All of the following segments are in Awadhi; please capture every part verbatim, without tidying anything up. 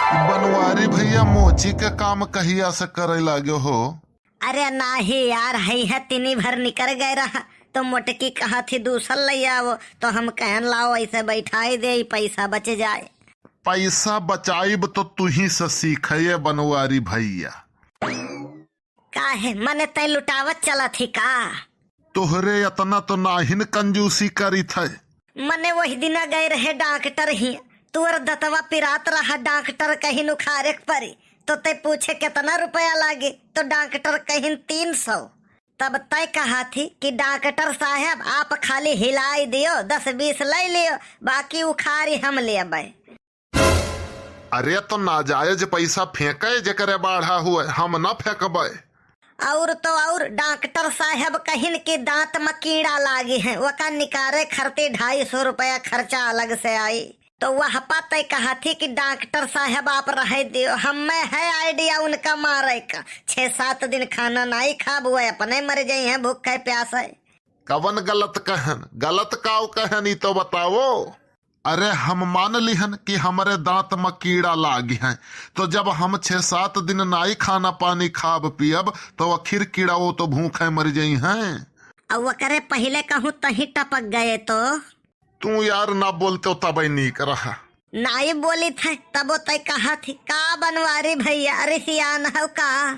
बनवारी भइया, मोची के काम कहिया से करे लागे हो? अरे नाही यार, हइहे तिनी भर निकर गए रहा, तो मोटकी कहत ही दूसर लइ आवो, तो हम कहन लाओ ऐसे बैठाई दे, पैसा बच जाए। पैसा बचाइब तो तुही से सीखे ये बनवारी भइया। काहे, मने तै लुटावत चलत ही का? तोहरे अतना तो नाहिन कंजूसी करित है। मने वही दिना गए रहे डॉक्टर ही, तुअर दतवा पिरात रहा, डॉक्टर कहिन उखारे के परी, तो तै पूछे केतना रुपया लागे, तो डॉक्टर कहिन तीन सौ। तब तै कहत ही कि डॉक्टर साहेब, आप खाली हिलाई दियो, दस बीस लइ लियो, बाकी उखारी हम लेबै। अरे तो नाजायज पैसा फेंके जेकरे बाढ़ा हुए, हम न फेंकबे। और तो और डॉक्टर साहब कहिन कि दांत में कीड़ा लागी है, वका निकारे खरती ढाई सौ रुपया खर्चा अलग से आई। तो वह पा तै कहत ही कि डॉक्टर साहब आप रहे दियो, हमें है आइडिया उनका मारे का। छह सात दिन खाना नाई खाब, वह अपने मर जाई हैं भूखे प्यासे। कवन गलत कहन? गलत काव कहन, ई तो बताओ। अरे हम मान लिहन कि हमरे दांत में कीड़ा लागी है, तो जब हम छह सात दिन नाई खाना पानी खाब पियब, तो आखिर कीड़ा वो तो भूखे मर जाई हैं। अब ओकरे पहिले कहूँ तही टपक गए तो? तू यार ना बोलते तबे नीक रहा। नाई बोलित है तबो तै कहत ही का बनवारी भइया, अरे सियान हौ का?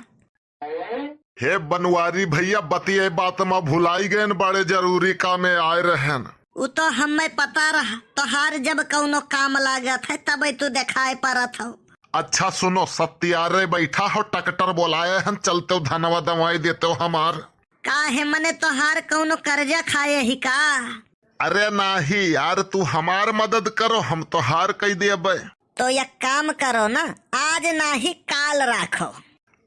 हे बनवारी भइया, बतिये बात में भुलाई गएन, बड़े जरूरी कामे आए रहेन। उ तो हमें पता रहा, तोहार जब कौनो काम लागत है तबे तू देखाए परत हो। अच्छा सुनो, सत्यारे बैठा हो, ट्रैक्टर बोलाए हन, चलते हो धनवा दवाई देते हो हमार। काहे मने तोहार कौनो कर्जा खाए ही का? अरे नाही यार, तू हमार मदद करो, हम तोहार कई देबे। तो एक काम करो ना, आज नाही काल राखो।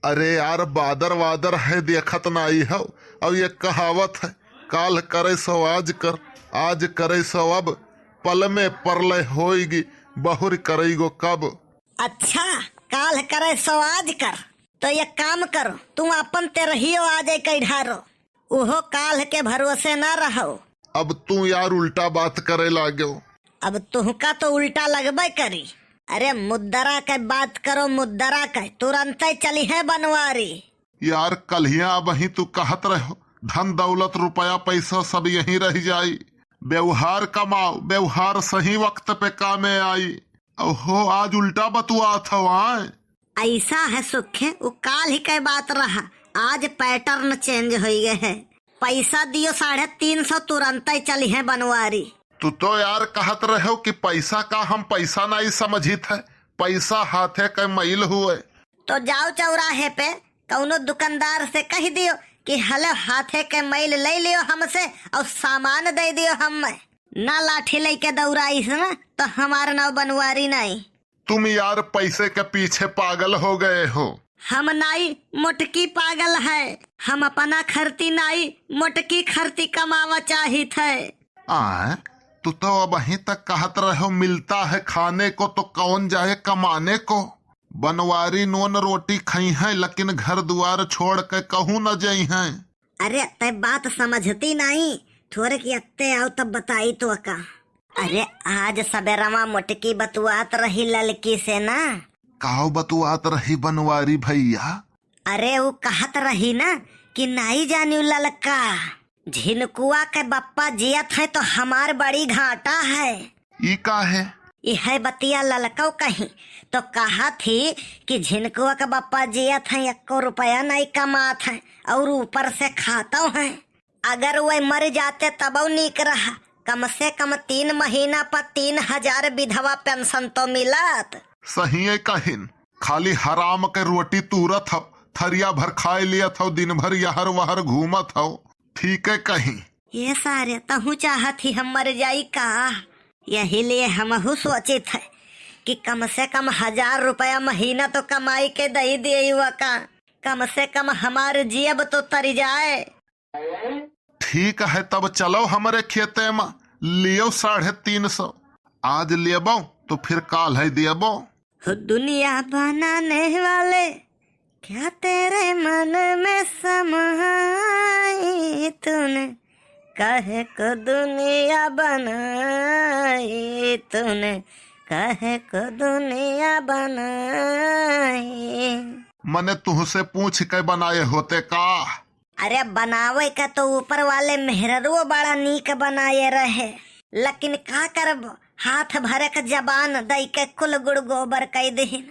अरे यार, बादर वादर है, देखत नाई हो। अब ये कहावत है, काल करे सो आज कर, आज करे सो अब, पल में परलय होइगी, बहुर करइगो कब। अच्छा, काल करे सो आज कर, तो एक काम करो, तू अपन तेरहियो आज कई ढारो। उहो काल्ह के भरोसे ना रहो। अब तू यार उल्टा बात करे लागो। अब तुहका तो उल्टा लगबे करी। अरे मुद्दरा के बात करो, मुद्दरा के, तुरंते चलिहे बनवारी। यार कल्हिया अबहीं तू कहत रहो, धन दौलत रुपया पैसा सब यहीं रह जाई, व्यवहार कमाओ, व्यवहार सही वक्त पे कामे आई। ओहो, आज उल्टा बतुआत हौ आय। ऐसा है सुखे, उ काल्हि के बात रहा, आज pattern change होइ गए है। पैसा दियो साढ़े तीन सौ, तुरंतै चलिहे बनवारी। तू तो यार कहत रहो कि पैसा का हम पैसा नाई समझित है, पैसा हाथे के मैल हुए। तो जाओ चौराहे पे कौनो दुकानदार से कहि दियो कि हले हाथे के मैल लइ लियो हमसे और सामान दइ दियो हम्मे। ना लाठी लइके दौड़ाइस ना तो हमार नाव बनवारी नाई। तुम यार पैसे के पीछे पागल हो गए हो। हम नाई, मोटकी पागल है। हम अपना खरती नाई, मोटकी खरती कमावा चाहित है। आय, तू तो अबहीं तक कहत रहो मिलता है खाने को तो कौन जाए कमाने को। बनवारी नोन रोटी खइहैं, लेकिन घर दुआर छोड़ के कहूँ न जइहैं। अरे, तै बात समझती नाई, थोरे की अत्ते आओ तब बताई तो का। अरे, आज सबेरवा मोटकी बतुआत रही ललकी से ना। काव बतुआत रही बनवारी भैया? अरे, उ कहत रही ना कि नाई जानिउ ललका, झिनकुआ के बप्पा जियत है तो हमार बड़ी घाटा है। ई का है? इहै बतिया ललकौ कहीं तो कहत ही कि झिनकुआ के बप्पा जियत हैं, एक्को रुपया नहीं कमात हैं और ऊपर से खातौ हैं। अगर वह मर जाते तबौ नीक रहा, कम से कम तीन महीना पर तीन हजार विधवा पेंशन तो मिलत। सहिए कहिन, खाली हराम के रोटी तूरत हौ, थरिया भर खाए लियत हौ, दिन भर यहर वहर घूमत हौ। ठीके कहीं। ये सारे, तहूँ चाहत ही हम मर जाई का? यही लिए हमहू सोचित है कि कम से कम हजार रुपया महीना तो कमाई के दई दिए युवा का, कम से कम हमार जियब तो तरी जाए। ठीक है, तब चलो हमरे खेते में, लियो साढ़े तीन सौ। आज लेबो तो फिर काल्है देबो। हो दुनिया बनाने वाले, क्या तेरे मन में समाई तूने, काहे को दुनिया बनाई तूने, कहे को दुनिया बनाए। मने तुहसे पूछ के बनाए होते का? अरे बनावे का तो ऊपर वाले मेहररुओ बड़ा नीक बनाए रहे, लेकिन का करब, हाथ भरे के जबान दई के कुल गुड़ गोबर कई दिहिन।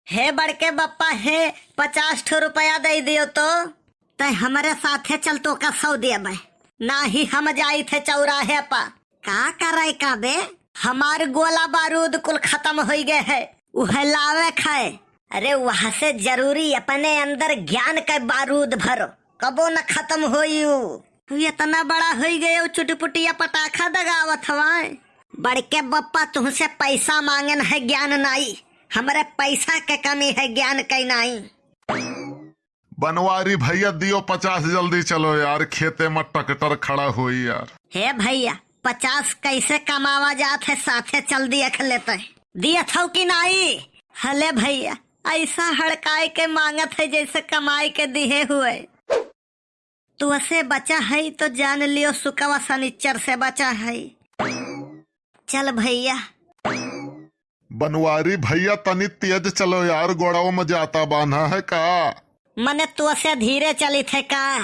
हे बड़के बप्पा, हे पचास ठो रुपया दे दियो तो। तै हमरे साथे चल, तोका सौ देबै। नाही हम जाई थे चौराहे पा। का करे का बे? हमार गोला बारूद कुल खतम होई गए है, उहे लावे खाए। अरे वहाँ से जरूरी अपने अंदर ज्ञान के बारूद भरो, कबो न खतम होई उ। तू इतना बड़ा होई गए, उ चुटपुटिया पटाखा दगावत हवाए। बड़के बप्पा, तुहसे पैसा मांगन है, ज्ञान नाई। हमरे पैसा के कमी है, ज्ञान के नाई। बनवारी भैया, दियो पचास, जल्दी चलो यार, खेते में ट्रैक्टर खड़ा होई यार। हे भैया, पचास कैसे कमावा जात है, साथे चल दिया ख लेते। दियत हौ कि नाई? हले भैया, ऐसा हड़काए के मांगत है जैसे कमाए के दिहे हुए। तुहसे बचा है तो जान लियो, सुकवा सनिच्चर से बचा है। चल भैया। बनवारी भैया, तनी तेज चलो यार, गोड़वा में जाता बांधा है का? मने तुहसे धीरे चली थे का?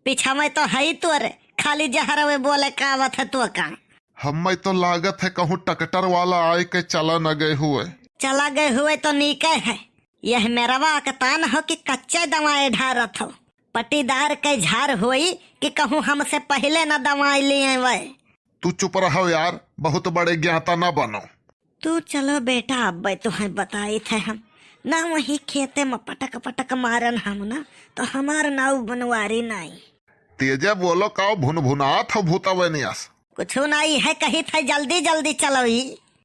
पीछा में तो है तोरे, खाली जहरवे बोले का आवत है तो का? हमें तो लागत है कहूँ ट्रैक्टर वाला आए के चला न गए हुए। चला गए हुए तो नीके है, यह मेरवा अकतान हो कि कच्चे दवाए ढारत हो। पटीदार के झार होई कि कहूँ हमसे पहिले न दवाई लिए वै। तू चुप रहो यार, बहुत बड़े ज्ञाता न बनो। तू चलो बेटा, अब्बे तुहैं बताई थे हम, ना वही खेते में पटक पटक मारन हम ना, तो हमार नाऊ बनवारी नाई। तेजे बोलो, काओ भुनभुनात हो भूतवे नियस? कुछु नाई है, कही थे जल्दी जल्दी चलो। ई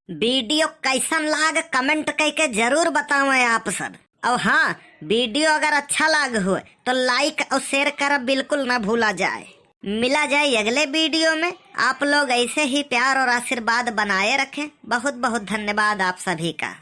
वीडियो कैसन लाग, कमेंट कई के जरूर बतावें आप सब। और हाँ, वीडियो अगर अच्छा लाग हो तो लाइक और शेयर करब बिल्कुल ना भूला जाए। मिला जाए अगले वीडियो में। आप लोग ऐसे ही प्यार और आशीर्वाद बनाए रखें। बहुत बहुत धन्यवाद आप सभी का।